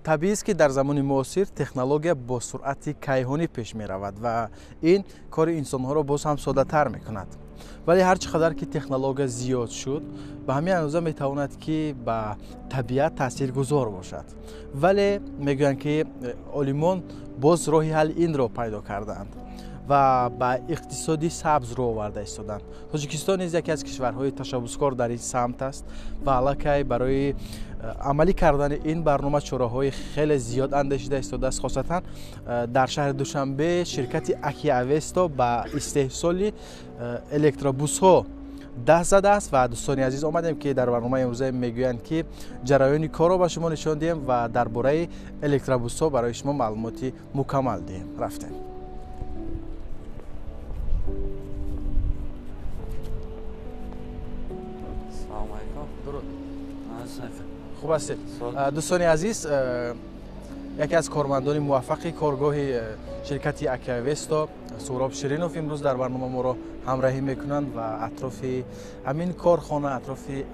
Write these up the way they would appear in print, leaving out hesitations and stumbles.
Табиист, ки дар замони муосир технология бо суръати кайҳонӣ пеш меравад ва ин кори инсонҳоро боз ҳам соддатар мекунад. Вале ҳар чӣ қадар ки технология зиёд шуд, ба ҳамин андоза метавонад, ки ба табиат таъсиргузор бошад. Вале мегӯянд, ки олимон боз роҳи ҳалли инро пайдо кардаанд ва ба иқтисоди сабз рӯ оварда истоданд. Тоҷикистон низ яке аз кишварҳои ташаббускор дар ин самт аст ва аллакай барои амалӣ кардани ин барнома чораҳои хеле зиёд андешида истодааст. Хосатан дар шаҳри Душанбе ширкати Акиавесто ба истеҳсоли электробусҳо даст задааст. Ва дӯстони азиз, омадем, ки дар барномаи имрӯза мегӯянд, ки ҷараёни корро ба шумо нишон диҳем ва дар бораи электробусҳо барои шумо маълумоти мукаммал диҳем. Рафтем. Салому алайкум. Дуруд, хуб ҳастед? Дӯстони азиз, яке аз кормандони муваффақи коргоҳи ширкати Акиавесто Суҳроб Ширинов имрӯз дар барнома моро ҳамроҳӣ мекунанд ва атрофи ҳамин корхона, атрофи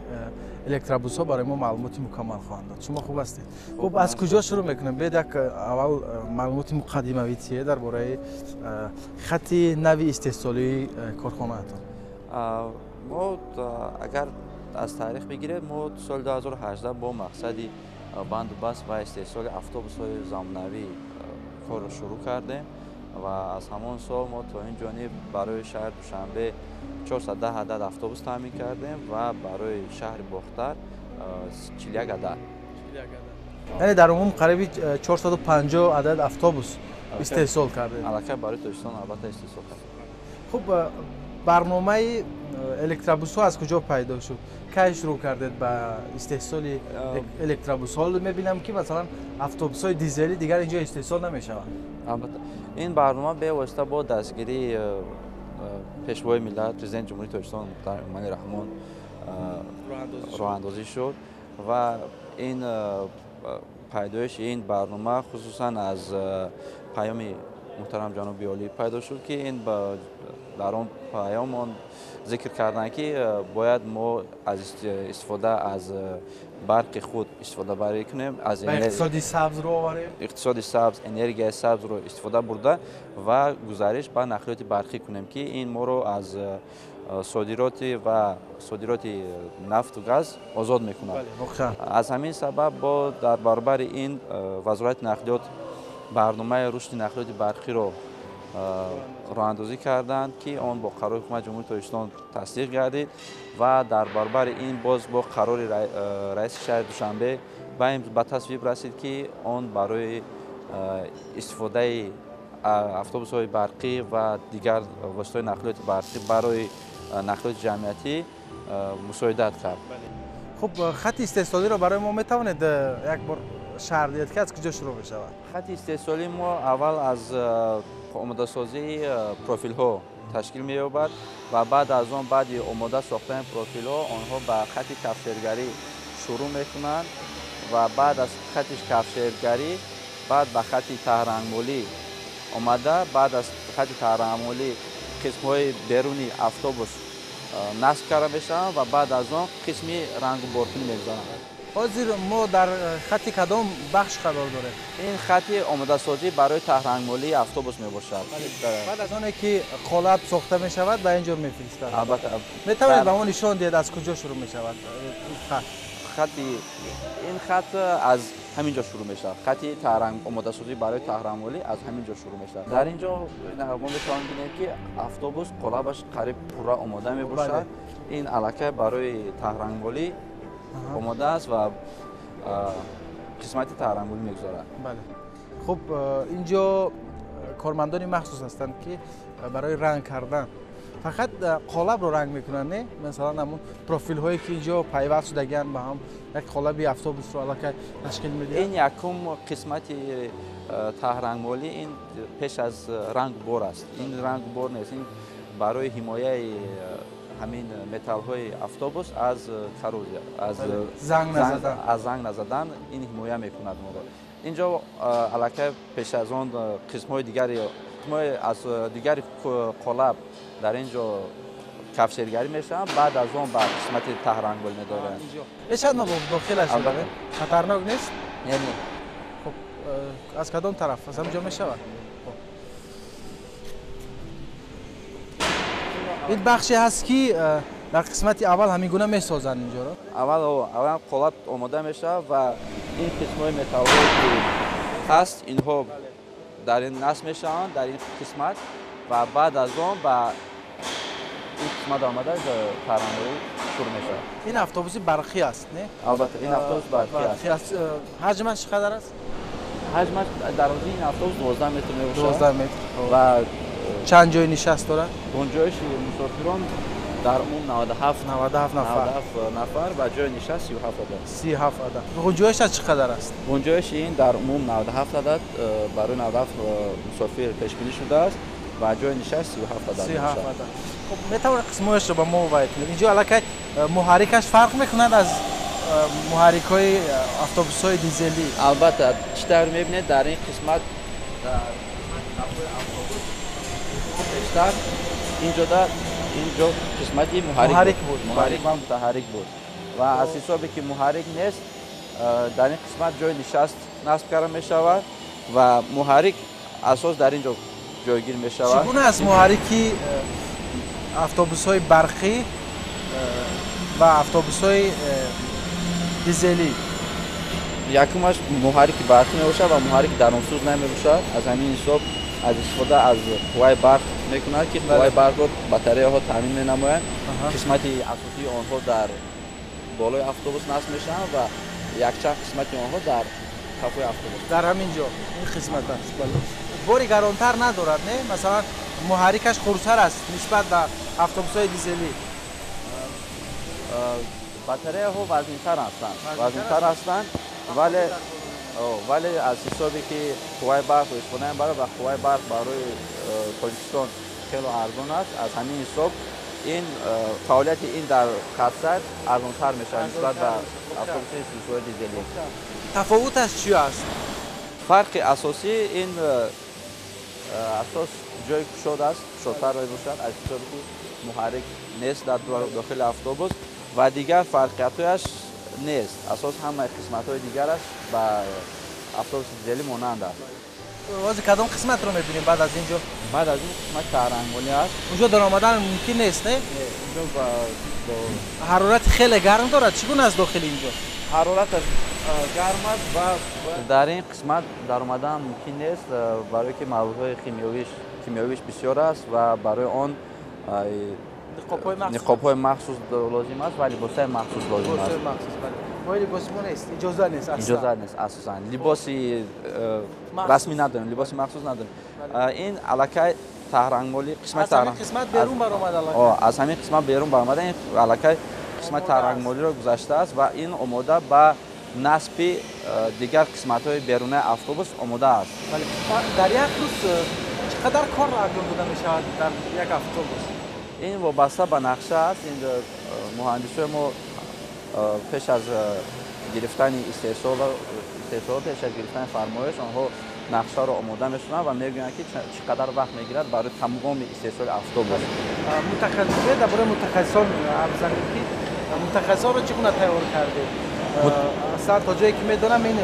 электробусҳо барои мо маълумоти мукаммал хоҳанд дод. Шумо хуб ҳастед? Хуб, аз куҷо шурӯъ мекунем? Биёед, як аввал маълумоти муқаддимавӣ тие дар бораи хати нави истеҳсолии корхонаатон. Мо агар аз таърих бигирем, мо соли 2018 бо мақсади банду баст ва истеҳсоли автобусҳои замонавӣ корро шурӯъ кардем ва аз ҳамон сол мо то ин ҷониб барои шаҳри Душанбе 410 адад автобус таъмин кардем ва барои шаҳри Бохтар 41 адад. Яъне дар умум қариби 450 адад автобус истеҳсол кардед? Аллакай барои Тоҷикистон албатта истеҳсол кардем. Хуб, барномаи электробусҳо аз куҷо пайдо шуд? Кай шурӯъ кардед ба истеҳсоли электробусҳо? Мебинам, ки масалан автобусҳои дизелӣ дигар инҷо истеҳсол намешаванд. Албатта, ин барнома бевосита бо дастгирии Пешвои миллат, Президенти Ҷумҳурии Тоҷикистон муҳтарам Эмомалӣ Раҳмон роҳандозӣ шуд ва ин пайдоиши ин барнома хусусан аз паёми муҳтарам ҷаноби олӣ пайдо шуд, ки ин дар он паём он зикр карданд, ки бояд мо аз истифода аз барқи худ истифодабарӣ кунем, аз иқтисоди сабз рӯ оварем, иқтисоди сабз, энергияи сабзро истифода бурда ва гузариш ба нақлиёти барқӣ кунем, ки ин моро аз содироти ва содироти нафту газ озод мекунад. Аз ҳамин сабаб бо дар баробари ин Вазорати нақлиёт барномаи рушди нақлиёти барқиро роҳандозӣ карданд, ки он бо қарори Ҳукумати Ҷумҳурии Тоҷикистон тасдиқ гардид ва дар баробари ин боз бо қарори раиси шаҳри Душанбе ба тасвиб расид, ки он барои истифодаи автобусҳои барқӣ ва дигар воситаҳои нақлиёти барқӣ барои нақлиёти ҷамъиятӣ мусоидат кард. Хуб, хати истеҳсолиро барои мо метавонед як бор шарҳ диҳед, ки аз куҷо шурӯъ мешавад? Хати истеҳсолии мо аввал аз омодасозии профилҳо ташкил меёбад ва баъд аз он, баъди омода сохтани профилҳо, онҳо ба хати кафшергарӣ шурӯъ мекунанд ва баъд аз хати кафшергарӣ баъд ба хати таҳрангмолӣ омада, баъд аз хати таҳрангмолӣ қисмҳои беруни автобус насб карда мешаванд ва баъд аз он қисми рангу боркунӣ мегузаранд. Ҳозир мо дар хати кадом бахш қарор дорем? Ин хати омодасозӣ барои таҳрангмолии автобус мебошад. Баъд аз оне ки қолаб сохта мешавад, ба ин ҷо мефиристад? Албатта. Метавонед ба мо нишон диҳед, аз куҷо шурӯъ мешавад хат? Хати ин хат аз ҳамин ҷо шурӯъ мешавад. Хати омодасозӣ барои таҳрангмолӣ аз ҳамин ҷо шурӯъ мешавад. Дар ин ҷо мо метавонем бинем, ки автобус қолабаш қариб пурра омода мебошад. Ин аллакай барои таҳрангмолӣ омода аст ва қисмати таҳрангмолӣ мегузарад. Бале, хуб, ин ҷо кормандони махсус ҳастанд, ки барои ранг кардан фақат қолабро ранг мекунанд, не? Масалан, ҳамун профилҳое, ки инҷо пайваст шудагианд, ба ҳам як қолаби автобусро аллакай ташкил медиҳанд. Ин якум қисмати таҳрангмолӣ, ин пеш аз рангбор аст. Ин рангбор нест, ин барои ҳимояи ҳамин металлҳои автобус аз коррозия, аз занг назадан ин ҳимоя мекунад моро. Инҷо аллакай пеш аз он қисмҳои дигари аз дигари қолаб дар ин ҷо кафшергарӣ мешаванд, баъд аз он ба қисмати таҳрангмолӣ медоранд. Мешавад мо дохилаш? Хатарнок нест? Не, не. Аз кадом тараф? Аз ҳамин ҷо мешавад? Ин бахше ҳаст, ки дар қисмати аввал ҳамин гуна месозанд инҷоро. Аввал қолаб омода мешавад ва ин қисмҳои металлҳое ки ҳаст, инҳо дар ин насб мешаванд, дар ин қисмат, ва баъд аз он ба ин қисмат омада тарангоӣ шурӯъ мешавад. Ин автобуси барқӣ аст, не? Албатта, ин автобус барқӣ аст. Ҳаҷмаш чӣ қадар аст? Ҳаҷмаш дарозии ин автобус 12 метр мебошад. 12 метр. Ва чанд ҷои нишаст дорад? Гунҷоиши мусофирон дар умум 97 нафар. 97 нафар ва ҷои нишаст 37 адад. 37 адад. Гунҷоишаш чӣ қадар аст? Гунҷоиши ин дар умум 97 адад барои 97 мусофир пешбинӣ шудааст ва ҷои нишаст 37 адад. 37 адад. Хуб, метавонед қисмҳояшро ба мо вайт кунед? Инҷо аллакай муҳаррикаш фарқ мекунад аз муҳаррикҳои автобусҳои дизелӣ. Албатта, чӣ тавр мебинед, дар ин қисмат, дар қисмати қафои автобус пештар инҷо қисмати муҳаррик буд, муҳаррик ва мутаҳаррик буд ва аз ҳисобе ки муҳаррик нест, дар ин қисмат ҷои нишаст насб карда мешавад ва муҳаррик асос дар ин ҷо ҷойгир мешавад. Чӣ гуна аст муҳаррики автобусҳои барқӣ ва автобусҳои дизелӣ? Якумаш муҳаррики барқӣ мебошад ва муҳаррики дарунсӯз намебошад. Аз ҳамин ҳисоб аз истифода аз қувваи барқ мекунад, ки қувваи барқро батареяҳо таъмин менамоянд. Қисмати асосии онҳо дар болои автобус насб мешаванд ва якчанд қисмати онҳо дар қафои автобус. Дар ҳамин ҷо ин қисмат аст. Бори гаронтар надорад, не? Масалан, муҳаррикаш хурдтар аст нисбат ба автобусҳои дизелӣ. Батареяҳо вазнинтар ҳастанд, вале аз ҳисобе ки қувваи барқро истифода мебарад ва қувваи барқ барои Тоҷикистон хеле арзон аст, аз ҳамин ҳисоб ин фаъолияти ин дар хатсайр арзонтар мешавад нисбат ба автобусҳои силсилаи дизелӣ. Тафовуташ чӣ аст? Фарқи асосӣ ин асос ҷои кушод аст, кушодтар мебошад аз ҳисобе ки муҳаррик нест дар дохили автобус ва дигар фарқиятҳояш нест. Асос ҳамаи қисматҳои дигараш ба автобуси дизелӣ монанд аст. Ҳозир кадом қисматро мебинем баъд аз ин ҷо? Баъд аз ин қисмат таҳрангонӣ аст. Унҷо даромадан мумкин нест, не? Унҷо ҳарорати хеле гарм дорад. Чӣ гуна аст дохили ин ҷо? Ҳарораташ гарм аст ва дар ин қисмат даромадан мумкин нест, барое ки маводҳои химиёвиш бисёр аст ва барои он ниқобҳои махсус лозим аст ва либосҳои махсус лозим аст. Мо либоси мо нест, иҷоза нест аслан. Иҷоза нест асосан. Либоси расмӣ надорем, либоси махсус надорем. Ин аллакай таҳрангмолӣ қисмати аз ҳамин қисмат берун баромад аллакай. Аз ҳамин қисмат берун баромада, ин аллакай қисмати таҳрангмолиро гузаштааст ва ин омода ба насби дигар қисматҳои берунаи автобус омода аст. Дар як рӯз чӣ қадар кор анҷом дода мешавад дар як автобус? Ин вобаста ба нақша аст. Ин муҳандисои мо пеш аз гирифтани истеҳсол, пеш аз гирифтани фармоиш, онҳо нақшаро омода мешунанд ва мегӯянд, ки чӣ қадар вақт мегирад барои тамоми истеҳсоли автобус. Дар бораи мутахассисон ҳарф занем, ки мутахассисонро чӣ гуна тайёр кардед? Аслан то ҷое ки медонам, ин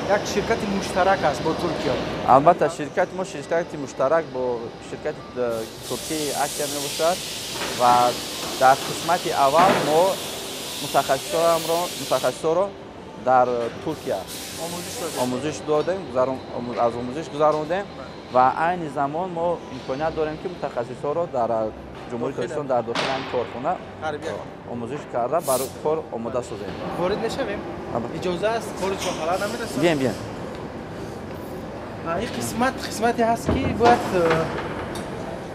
як ширкати муштарак аст бо Туркия. Албатта, ширкати мо ширкати муштарак бо ширкати туркии Акия мебошад ва дар қисмати аввал мо мутахассисонро дар Туркия омӯзиш додем, аз омӯзиш гузарондем ва айни замон мо имконият дорем, ки мутахассисонро дар Ҷумҳурии Тоҷикистон дар дохили ҳамин корхона омӯзиш карда барои кор омода созем. Ворид мешавем? Иҷоза аст? Кори шоҳала намерасад? Бием, бием. Ин қисмат қисмате ҳаст, ки бояд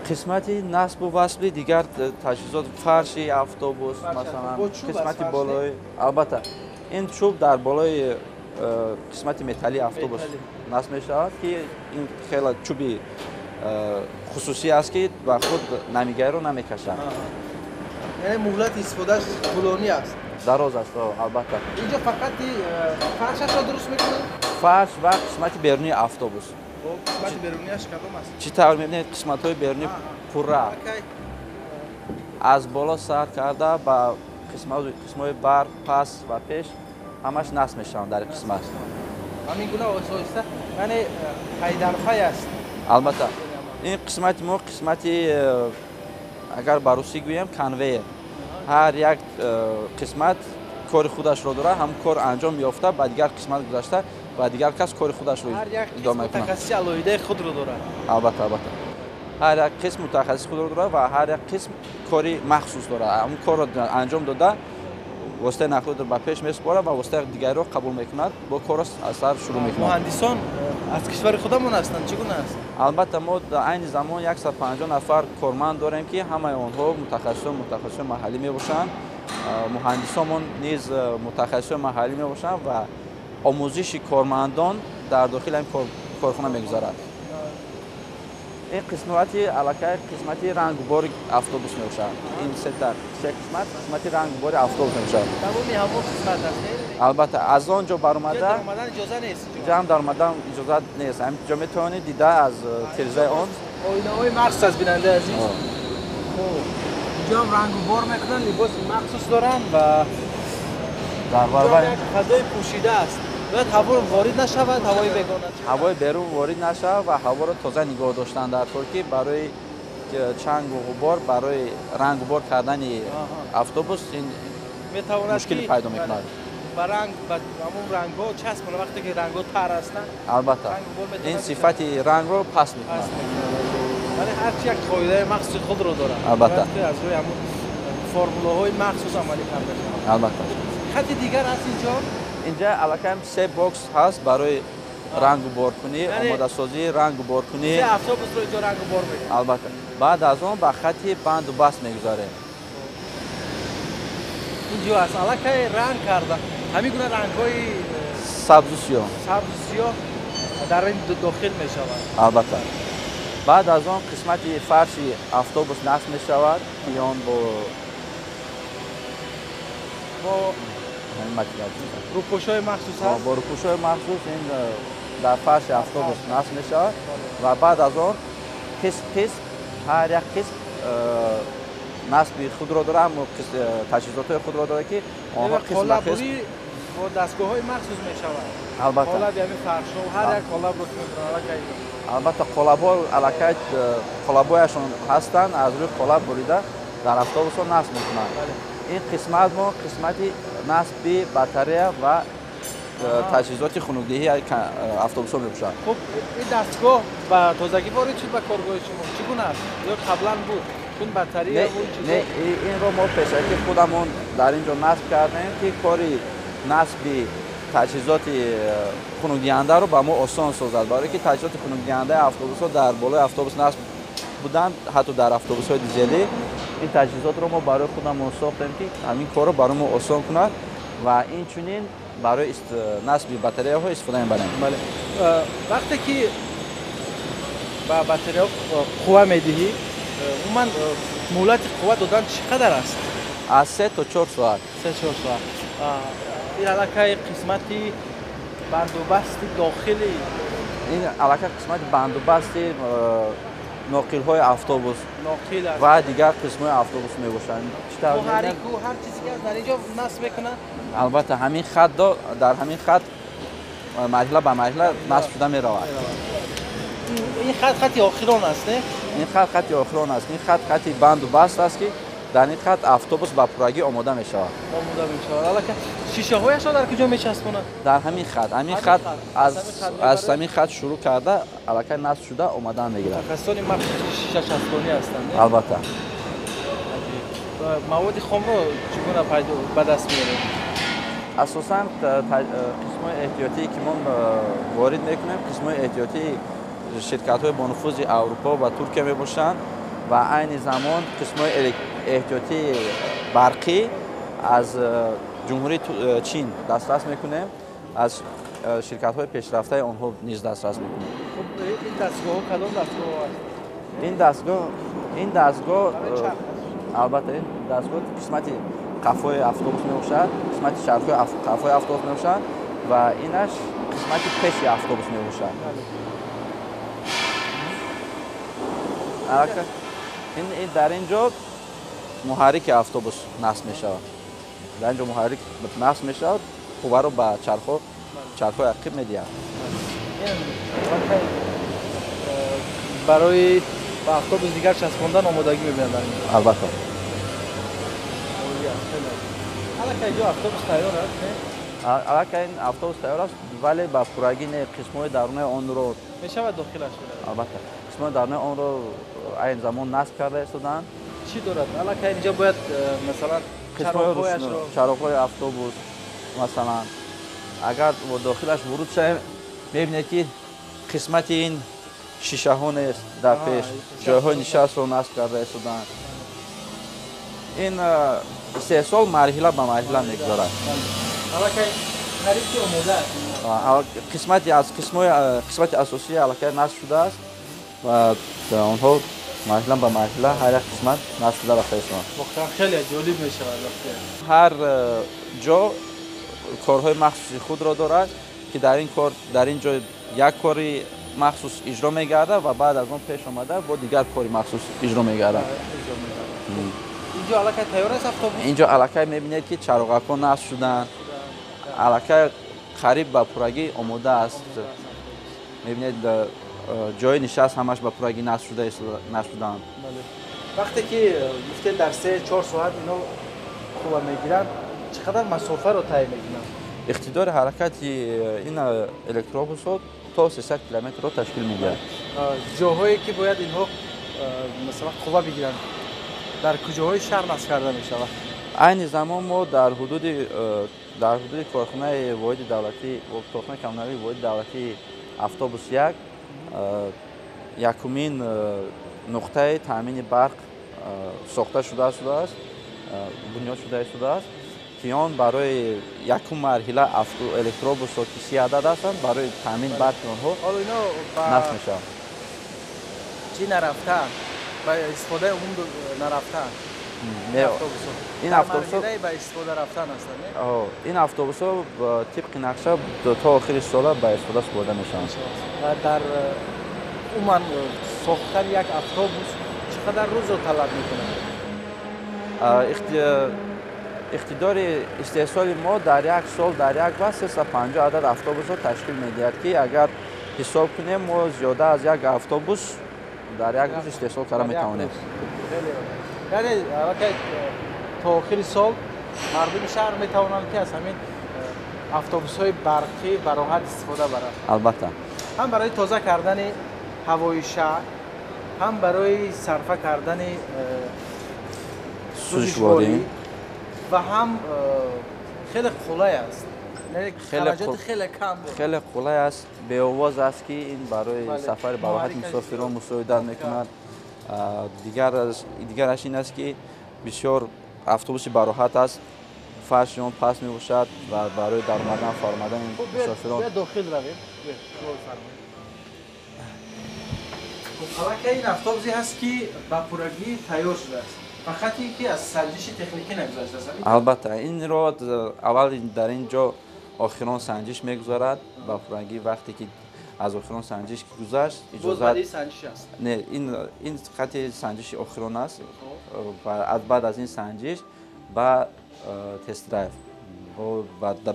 қисмати насбу васли дигар таҷҳизот, фарши автобус, масалан, қисмати болои, албатта, ин чӯб дар болои қисмати металлии автобус насб мешавад, ки ин хеле чӯби хусусӣ аст, ки ба худ намигариро намекашад. Яъне муҳлати истифодааш тӯлонӣ аст? Дароз аст, албатта. Инҷо фақат фаршашро дуруст мекунад? Фарш ва қисмати берунии автобус. Қисмати берунияш кадом аст? Чӣ тавр мебинед, қисматҳои берунӣ пурра аз боло сар карда ба қисмҳои бар, пас ва пеш ҳамаш насб мешаванд дар ин қисмат. Ҳамин гуна оҳиста, яъне пайдарпай аст. Албатта, ин қисмати мо қисмати, агар ба русӣ гӯем, конвейер. Ҳар як қисмат кори худашро дорад, ҳам кор анҷом ёфта, ба дигар қисмат гузашта, ва дигар кас кори худашро идома мекунад. Мутахассиси алоҳидаи худро дорад. Албатта, албатта. Ҳар як қисм мутахассиси худро дорад ва ҳар як қисм кори махсус дорад. Ҳамон корро анҷом дода, воситаи нақлиётро ба пеш месупорад ва воситаи дигарро қабул мекунад, бо корро аз сар шурӯъ мекунад. Муҳандисон аз кишвари худамон ҳастанд, чӣ гуна аст? Албатта, мо дар айни замон 150 нафар корманд дорем, ки ҳамаи онҳо мутахассисон маҳаллӣ мебошанд. Муҳандисонмон низ мутахассисони маҳаллӣ мебошанд ва омӯзиши кормандон дар дохили ҳамин корхона мегузарад. Ин қисмати аллакай қисмати рангубори автобус мебошад. Ин се қисмат қисмати рангубори автобус мебошад. Тамоми ҳамон қисмат аст, не? Албатта, аз он ҷо баромада даромадан иҷоза нест. Ҷамъ даромадан иҷозат нест. Ҳамин ҷо метавонед дида аз тирезаи он. Оинаҳои махсус аст, бинандаи азиз. Хуб, инҷо ҳам рангубор мекунанд, либоси махсус доранд ва дар баробар як фазои пӯшида аст. Бояд ҳаво ворид нашавад, ҳавои бегона. Ҳавои берун ворид нашавад ва ҳаворо тоза нигоҳ доштан дар кор, ки барои чангу ғубор, барои рангубор кардани автобус ин мушкилӣ пайдо мекунад. Ба ранг, ба ҳамон рангҳо часпонад, вақте ки рангҳо тар ҳастанд. Албатта, ин сифати рангро паст мекунад. Вале ҳар чи як қоидаи махсуси худро дорад. Албатта, аз рӯи ҳамон формулаҳои махсус амалӣ карда шавад. Албатта. Хати дигар аст инҷо? Инҷа аллакай се бокс ҳаст барои рангуборкунӣ, омодасозии рангуборкунӣ. Се автобусро инҷо рангубор мекунад. Албатта. Баъд аз он ба хати банду баст мегузарем. Инҷо аст аллакай ранг карда. Ҳамин гуна рангҳои сабзу сиёҳ. Сабзу сиёҳ дар ин дохил мешавад. Албатта. Баъд аз он қисмати фарши автобус насб мешавад, ки он бо рӯпӯшҳои махсус аст. Бо рӯпӯшҳои махсус ин дар фарши автобус насб мешавад ва баъд аз он қисм қисм ҳар як қисм насби худро дорад, таҷҳизотҳои худро дорад, ки онҳо қисм ба қисм бо дастгоҳҳои махсус мешавад. Албатта. Қолаби ҳамин фаршҳо, ҳар як қолабро ки мебаранд аллакай. Албатта, қолабҳо аллакай қолабҳояшон ҳастанд, аз рӯи қолаб бурида дар автобусҳо насб мекунанд. Ин қисмат мо қисмати насби батарея ва таҷҳизоти хунукдиҳии автобусҳо мебошад. Хуб, ин дастгоҳ ба тозагӣ ворид шуд ба коргоҳи шумо? Чӣ гуна аст? Ё қаблан буд? Чун батарея ва ин чизҳо? Не, инро мо пешакӣ худамон дар ин ҷо насб кардем, ки кори насби таҷҳизоти хунукдиҳандаро ба мо осон созад, барое ки таҷҳизоти хунукдиҳандаи автобусҳо дар болои автобус насб буданд, ҳатто дар автобусҳои дизелӣ. Ин таҷҳизотро мо барои худамон сохтем, ки ҳамин корро барои мо осон кунад ва инчунин барои насби батареяҳо истифода мебарем. Бале. Вақте ки ба батареяҳо қувва медиҳӣ, умуман муҳлати қувва додан чӣ қадар аст? Аз 3 то 4 соат. 3-4 соат. Ин аллакай қисмати бандубасти дохили, ин аллакай қисмати бандубасти ноқилҳои автобус ва дигар қисмҳои автобус мебошанд. Муҳаррику ҳар чизе ки дар инҷо насб мекунанд? Албатта, ҳамин хат дар ҳамин хат марҳила ба марҳила насб шуда меравад. Ин хат хати охирон аст, не? Ин хат хати охирон аст. Ин хат хати банду баст аст, ки дар ин хат автобус ба пуррагӣ омода мешавад. Омода мешавад. Аллакай шишаҳояшро дар куҷо мечаспонад? Дар ҳамин хат. Ҳамин хат аз ҳамин хат шурӯъ карда аллакай насб шуда омадан мегирад. Мутахассисони махсуси шишачаспонӣ ҳастанд, не? Албатта. Маводи хомро чӣ гуна пайдо ба даст меоред? Асосан қисмҳои эҳтиётие ки мо ворид мекунем, қисмҳои эҳтиётии ширкатҳои бонуфузи Аврупо ва Туркия мебошанд ва айни замон қисмҳои эҳтиётии барқӣ аз ҷумҳурии Чин дастрас мекунем, аз ширкатҳои пешрафтаи онҳо низ дастрас мекунем. Хуб, ин дастгоҳҳо кадом дастгоҳҳо аст? Ин дастгоҳ албатта, ин дастгоҳ қисмати қафои автобус мебошад, қисмати чархҳои қафои автобус мебошад ва инаш қисмати пеши автобус мебошад. Ин дар ин ҷо муҳаррики автобус насб мешавад. Дар ин ҷо муҳаррик насб мешавад, қувваро ба чархҳо чархҳои ақиб медиҳад. Барои ба автобус дигар часпондан омодагӣ мебинанд. Албатта. Аллакай ҷо автобус тайёр аст, не? Аллакай ин автобус тайёр аст, вале ба пуррагӣ не, қисмҳои дарунаи онро мешавад дохилаш шуда. Албатта, қисмҳои дарунаи онро айни замон насб карда истодаанд. Чӣ дорад? Аллакай инҷо бояд масалан чароғҳои автобус, масалан, агар дохилаш вуруд шавем, мебинед ки қисмати ин шишаҳо нест дар пеш, ҷойҳои нишастро насб карда истодаанд. Ин истеҳсол марҳила ба марҳила мегузарад. Аллакай қариб ки омода аст. Қисмати аз қисмати асосии аллакай насб шудааст ва онҳо марҳила ба марҳила ҳар як қисмат насб шуда рафта истодаанд. Воқеан хеле ҷолиб мешавад. Ҳар ҷо корҳои махсуси худро дорад ки дар ин кор дар ин ҷо як кори махсус иҷро мегардад ва баъд аз он пеш омада бо дигар кори махсус иҷро мегардад. Инҷо аллакай тайёр аст автобус? Инҷо аллакай мебинед ки чароғакҳо насб шуданд, аллакай қариб ба пуррагӣ омода аст. Мебинед ҷои нишаст ҳамаш ба пуррагӣ насб шуданд. Вақте ки гуфтед дар 3-4 соат ино қувва мегиранд, чӣ қадар масофаро тай мекунанд? Иқтидори ҳаракати ин электробусҳо то 300 километрро ташкил медиҳад. Ҷоҳое ки бояд инҳо масалан қувва бигиранд, дар куҷоҳои шаҳр насб карда мешавад? Айни замон мо дар ҳудуди корхонаи воҳиди давлатӣ, корхонаи коммуналии воҳиди давлатии автобус 1 якумин нуқтаи таъмини барқ сохта шудааст, бунёд шуда истодааст ки он барои якум марҳила электробусҳо ки 30 адад ҳастанд, барои таъмини барқи онҳо насб мешавад. Чӣ нарафтаанд? Ба истифодаи умум нарафтаанд? Ин автобусҳо ба истифода рафтан ҳастанд, не? Ин автобусҳо тибқи нақша то охири сола ба истифода супорида мешаванд. Ва дар умуман сохтани як автобус чӣ қадар рӯзро талаб мекунад? Иқтидори истеҳсоли мо дар як сол дар як вақт 350 адад автобусро ташкил медиҳад ки агар ҳисоб кунем мо зиёда аз як автобус дар як рӯз истеҳсол карда метавонем. Яъне аллакай то охири сол мардуми шаҳр метавонанд ки аз ҳамин автобусҳои барқӣ ба роҳат истифода баранд. Албатта. Ҳам барои тоза кардани ҳавои шаҳр, ҳам барои сарфа кардани сӯзишворӣ ва ҳам хеле қулай аст. Хароҷоти хеле кам дорад. Хеле қулай аст, беовоз аст ки ин барои сафари бароҳати мусофирон мусоидат мекунад. Дигараш ин аст ки бисёр автобуси бароҳат аст, фарши он паст мебошад ва барои даромадан фаромадани мусофирон. Биё дохил равем. Аллакай ин автобусе ҳаст ки ба пуррагӣ тайёр шудааст, фақат ин ки аз санҷиши техникӣ нагузаштааст. Албатта, инро аввал дар ин ҷо охирон санҷиш мегузарад ба пуррагӣ. Вақте ки аз охирон санҷиш гузашт, иҷозат не, ин хати санҷиши охирон аст. Баъд аз ин санҷиш ба тест-драйв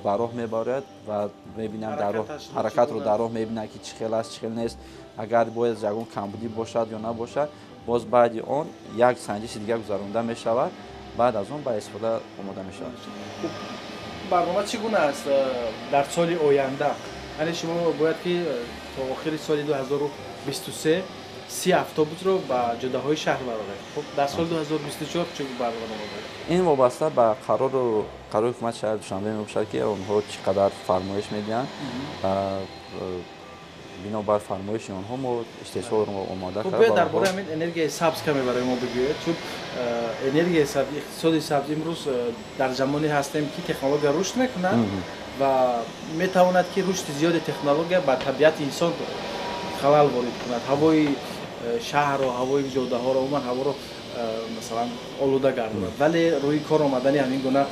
ба роҳ мебарад ва мебинанд дар роҳ ҳаракатро дар роҳ мебинанд ки чӣ хел аст, чӣ хел нест. Агар бояд ягон камбудӣ бошад ё набошад, боз баъди он як санҷиши дигар гузаронда мешавад, баъд аз он ба истифода омода мешавад. Барнома чӣ гуна аст дар соли оянда? Яъне шумо бояд ки то охири соли 2023 30 автобусро ба ҷодаҳои шаҳр бароред. Хуб, дар соли 2024 чӣ барнома доред? Ин вобаста ба қарори ҳукумати шаҳри Душанбе мебошад ки онҳо чӣ қадар фармоиш медиҳанд. Бинобар фармоиши онҳо мо истеҳсолро омода кардем. Биёед дар бораи ҳамин энергияи сабз каме барои мо бигӯед, чун энергияи сабз, иқтисоди сабз имрӯз дар замоне ҳастем ки технология рушд мекунад ва метавонад ки рушди зиёди технология ба табиати инсон халал ворид кунад. Ҳавои шаҳрро, ҳавои ҷодаҳоро, умуман ҳаворо масалан олуда гардонад. Вале рӯи кор омадани ҳамин гуна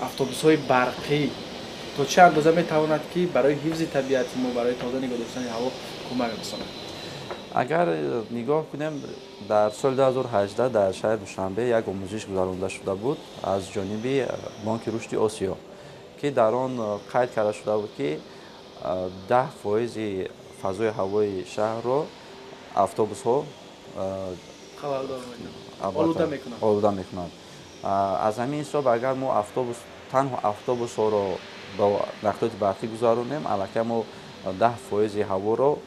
автобусҳои барқӣ то чӣ андоза метавонад ки барои ҳифзи табиати мо, барои тоза нигоҳ доштани ҳаво кӯмак расонад? Агар нигоҳ кунем, дар соли 2018 дар шаҳри Душанбе як омӯзиш гузаронда шуда буд аз ҷониби Бонки Рушди Осиё, ки дар он қайд карда шуда буд, ки 10% фазои ҳавои шаҳрро автобусҳо олуда мекунанд. Аз ҳамин ҳисоб, агар мо автобус, танҳо автобусҳоро ба нақлиёти барқӣ гузаронем, аллакай мо 10% ҳаворо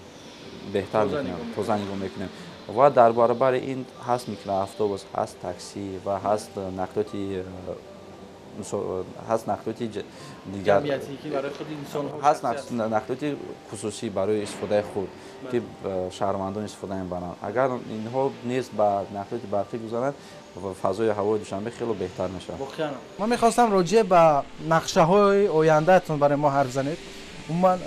беҳтар мекунем, тоза нигоҳ мекунем. Ва дар баробари ин ҳаст микроавтобус, ҳаст таксӣ ва ҳаст нақлиёти дигар, ҳаст нақлиёти хусусӣ барои истифодаи худ, ки шаҳрвандон истифода мебаранд. Агар инҳо низ ба нақлиёти барқӣ гузаранд, фазои ҳавои Душанбе хело беҳтар мешавад. Ман мехостам роҷеъ ба нақшаҳои ояндаатон барои мо ҳарф занед. Умуман,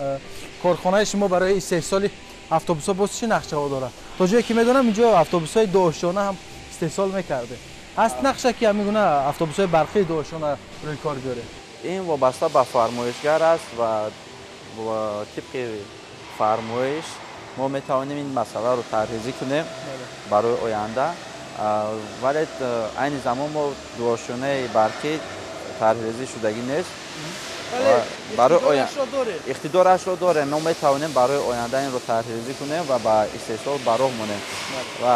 корхонаи шумо барои истеҳсоли автобусҳо боз чӣ нақшаҳо дорад? То ҷое ки медонам, инҷо автобусҳои дуошёна ҳам истеҳсол мекардед. Ҳаст нақша, ки ҳамин гуна автобусҳои барқии дуошёна рӯи кор биёред? Ин вобаста ба фармоишгар аст ва тибқи фармоиш мо метавонем ин масъаларо тарҳрезӣ кунем барои оянда. Вале айни замон мо дуошёнаи барқӣ тарҳрезӣ шудагӣ нест. Иқтидорашро дорем, мо метавонем барои оянда инро тарҳрезӣ кунем ва ба истеҳсол ба роҳ монем. Ва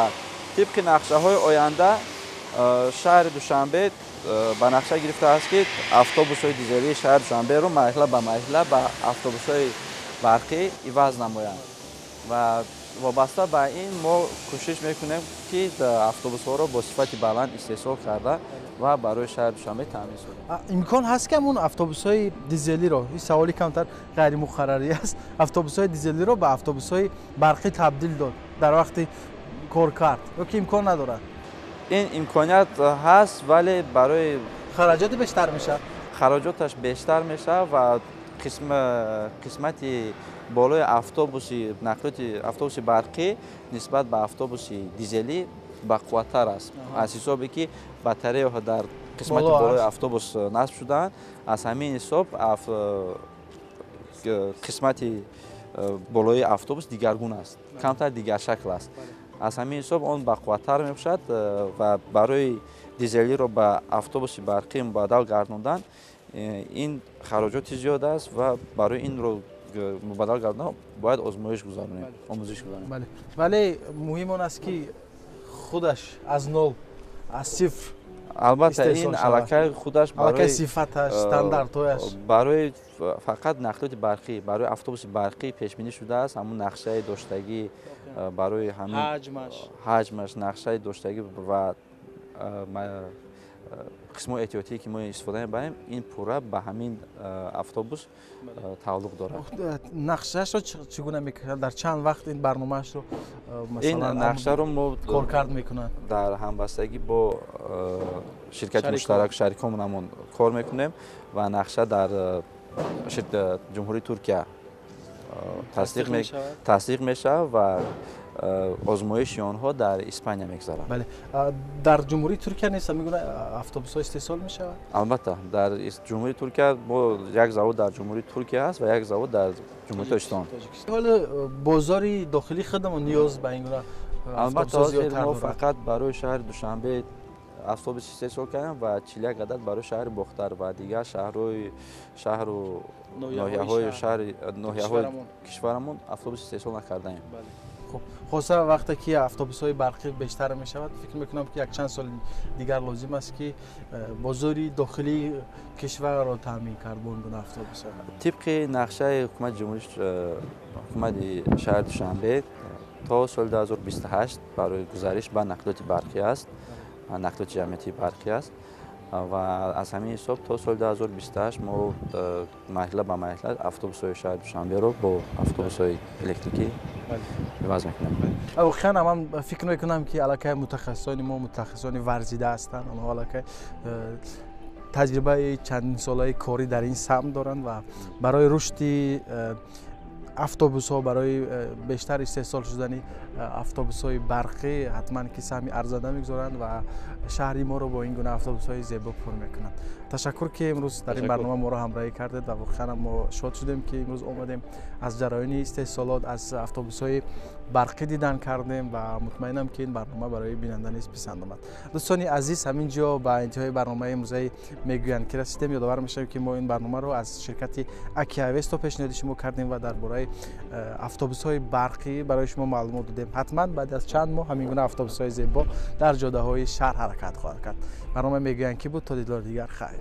тибқи нақшаҳои оянда, шаҳри Душанбе ба нақша гирифтааст, ки автобусҳои дизелии шаҳри Душанберо марҳила ба марҳила ба автобусҳои барқӣ иваз намоянд. Ва вобаста ба ин мо кӯшиш мекунем, ки автобусҳоро бо сифати баланд истеҳсол карда ва барои шаҳри Душанбе таъмин созем. Имкон ҳаст, ки ҳамун автобусҳои дизелиро, ин саволи камтар ғайримуқаррарӣ аст, автобусҳои дизелиро ба автобусҳои барқӣ табдил дод дар вақти кор кард, ё ки имкон надорад? Ин имконият ҳаст, вале барои хароҷоти бештар мешавад. Хароҷоташ бештар мешавад ва қисмати болои автобуси нақлиёти автобуси барқӣ нисбат ба автобуси дизелӣ бақувваттар аст, аз ҳисобе ки батареяҳо дар қисмати болои автобус насб шудаанд. Аз ҳамин ҳисоб қисмати болои автобус дигаргун аст, камтар дигаршакл аст. Аз ҳамин ҳисоб он бақувваттар мебошад ва барои дизелиро ба автобуси барқӣ мубаддал гардондан ин хароҷоти зиёд аст ва барои инро мубаддал гардондан бояд озмоиш гузаронем, омӯзиш гузаронем. Вале муҳим он аст, ки худаш аз нол, аз сифр. Албатта, ин аллакай худаш аллакай сифаташ, стандартҳояш. Барои фақат нақлиёти барқӣ, барои автобуси барқӣ пешбинӣ шудааст. Ҳамун нақшаи доштагӣ барои ҳамин ҳаҷмаш, нақшаи доштагӣ ва қисмҳои эҳтиётие, ки мо истифода мебарем, ин пурра ба ҳамин автобус тааллуқ дорад. Нақшаашро чӣ гуна мекунад? Дар чанд вақт ин барномаашро ин нақшаро мо коркард мекунад? Дар ҳамбастагӣ бо ширкати муштарак, шариконамон кор мекунем ва нақша дар Ҷумҳурии Туркия тасдиқ мешавад ва озмоиши онҳо дар Испания мегузарад. Бале, дар Ҷумҳурии Туркия низ ҳамин гуна автобусҳо истеҳсол мешавад? Албатта, дар Ҷумҳурии Туркия мо як завод дар Ҷумҳурии Туркия ҳаст ва як завод дар Ҷумҳурии Тоҷикистон. Ҳоло бозори дохилии худамон ниёз ба ин гуна Албатта, ҳозир мо фақат барои шаҳри Душанбе автобус истеҳсол кардем ва 41 адад барои шаҳри Бохтар ва дигар шаҳрҳои шаҳру ноҳияҳои кишварамон автобус истеҳсол накардаем. Хуб, хоса вақте ки автобусҳои барқӣ бештар мешавад, фикр мекунам, ки якчанд соли дигар лозим аст, ки бозори дохилии кишварро таъмин кард бо ин гуна автобусҳо. Тибқи нақшаи ҳукумати ҷумҳурӣ, ҳукумати шаҳри Душанбе то соли 2028 барои гузариш ба нақлиёти барқӣ аст, нақлиёти ҷамъиятии барқӣ аст ва аз ҳамин ҳисоб то соли 2028 мо марҳила ба марҳила автобусҳои шаҳри Душанберо бо автобусҳои электрикӣ иваз мекунем. Воқеан, ман фикр мекунам, ки аллакай мутахассисони мо мутахассисони варзида ҳастанд. Онҳо аллакай таҷрибаи чандинсолаи корӣ дар ин самт доранд ва барои рушди автобусҳо, барои бештар истеҳсол шудани автобусҳои барқӣ ҳатман ки саҳми арзанда мегузоранд ва шаҳри моро бо ин гуна автобусҳои зебо пур мекунанд. Ташаккур, ки имрӯз дар ин барнома моро ҳамроҳӣ кардед ва воқеан мо шод шудем, ки имрӯз омадем, аз ҷараёни истеҳсолот, аз автобусҳои барқӣ дидан кардем ва мутмаинам, ки ин барнома барои бинанда низ писанд омад. Дӯстони азиз, ҳамин ҷо ба интиҳои барномаи имрӯзаи «Мегӯянд ки» расидем. Ёдовар мешавем, ки мо ин барномаро аз ширкати Акиавесто пешниҳоди шумо кардем ва дар бораи автобусҳои барқӣ барои шумо маълумот додем. Ҳатман баъд аз чанд моҳ ҳамин гуна автобусҳои зебо дар ҷодаҳои шаҳр ҳаракат хоҳад кард. Барномаи «Мегӯянд ки» буд. То дидори дигар, хайр.